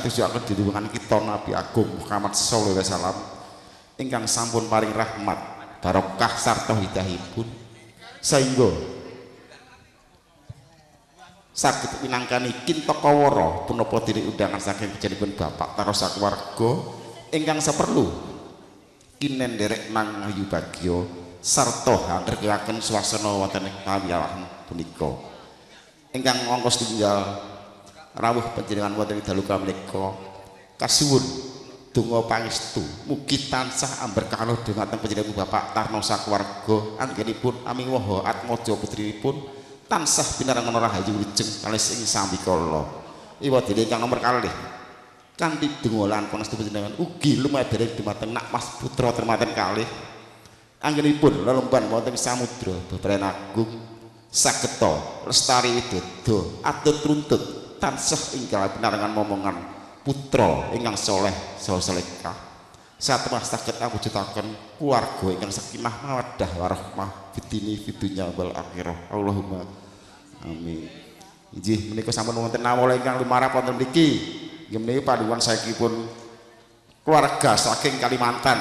katujuaken didhuwungan kita Nabi Agung Muhammad sallallahu alaihi wasallam ingkang sampun paring rahmat barokah sarta hidayahipun sehingga saged minangkani kinta kawara punapa dene undangan saking panjenenganipun Bapak Tarno sakeluarga ingkang seperlu kinen nderek manghayu bagya sarta angregaken swasana wonten ing pawiyahan punika ingkang angka setunggal rawuh panjenengan wonten ing dalu kamenika kasuwun donga pangestu mugi tansah amberkahan dhumateng panjenengan Bapak Tarno sakeluarga anggenipun amiwaha atmaja putrinipun tansah pinarengan rahayu wilujeng kalis ing sambikala. Iwadene ingkang nomer kalih kanthi donga lan pangestu panjenengan ugi lumebering dhumateng Nak Mas Putra Termaten kalih anggenipun lelemban wonten samudra bebrayan agung sageta lestari widodo atut runtut tansah ingkang pinarengan momongan putra ingkang soleh saha salehah satemah saged awujudaken keluarga ingkang sakinah mawaddah warahmah fidini fidunya wal akhirah. Allahumma amin. Inggih menika sampun wonten nawala ingkang lumarap wonten mriki. Inggih menika paduan saekipun keluarga saking Kalimantan.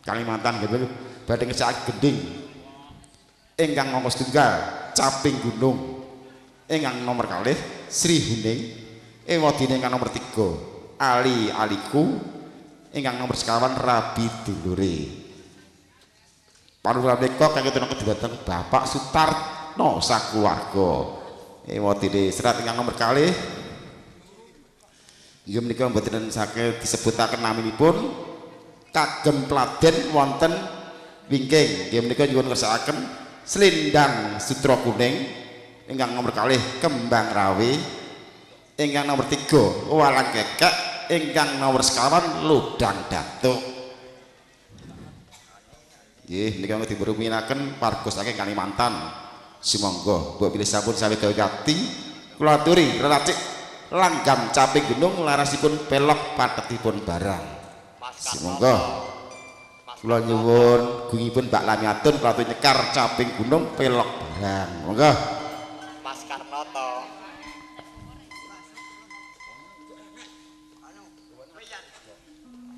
Kalimantan nggih badhe ngecakake gending ingkang angka setunggal Caping Gunung, ingkang nomor kalih Sri Huning, ewadene ingkang nomor 3 Ali Aliku, ingkang nomor sekawan Rabi Dulure. Panuwun menika kangge dhumateng Bapak Sutarno sakeluarga. Ewadene serat ingkang nomor kalih inggih menika mboten saged disebutaken naminipun kagem Pladen wonten wingking. Inggih menika nyuwun ngersakaken selendang sutra kuning, ingkang nomor kalih Kembang Rawe, ingkang nomor 3 Walang Kekek, ingkang nomor sekawan Ludang Datuk. Nggih menika dipunruminaken warga saking Kalimantan. Sumangga mbok bilih sampun sami gawe kati kula aturi reracik langgam Caping Gunung larasipun pelok patetipun barang. Sumangga kula nyuwun gungipun Mbak Lamiatun kula aturi nyekar Caping Gunung pelok barang. Monggo. Mas Karnoto.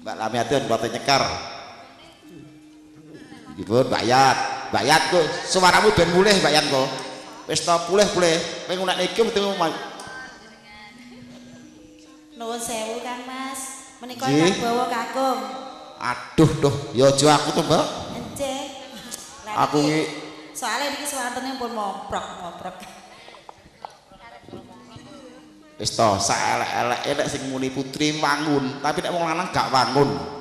Mbak Lamiatun kula aturi nyekar. Ibu Mbak Yat, Mbak Yat kok suaramu ben mulih Mbak Yat kok. Wis to pulih-pulih, kowe ngunekne iki mesti Nuwun sewu Kang Mas, menika ingkang bawa kakung. Aduh duh, ya aja aku to, Mbak. Encih. Aku iki soalé niki swantene pun moprok-moprok. Wis to, sak elek-eleke nek sing muni putri wangun, tapi nek wong lanang gak wangun.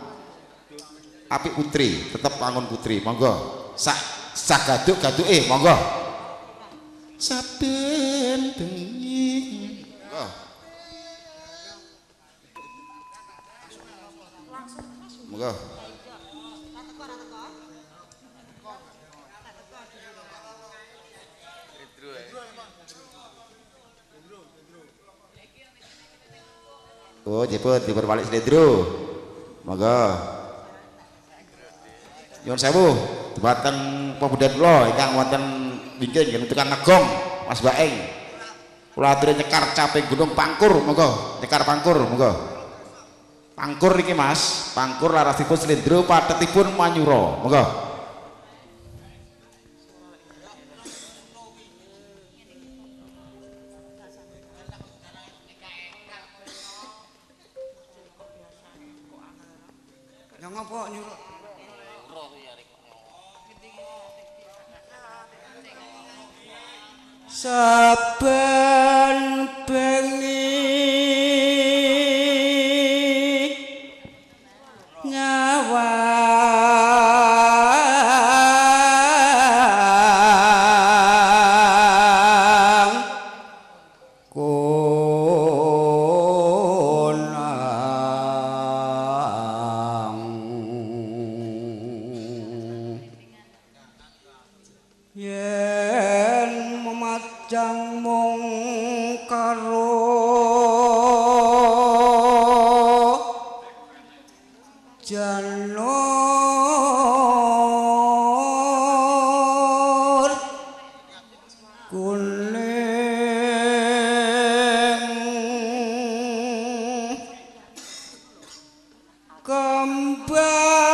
Apik putri, tetep wangun putri. Monggo. Sak sagaduk-gaduke, monggo. Saben bengi. Monggo. Monggo. Oh, jeput dipun balik slendro. Monggo. Nyuwun sewu dhumateng pemuda kula ingkang wonten wingking nggih tukang ngegong Mas Baeng. Kula aturi nyekar Caping Gunung Pangkur, monggo. Nyekar Pangkur, monggo. Pangkur niki Mas, Pangkur larasipun slendro patetipun manyura. Monggo. Ya ngopo nyuruh? Saben bengi nyawang konang yen memajang mung karo janur kuning Kembang.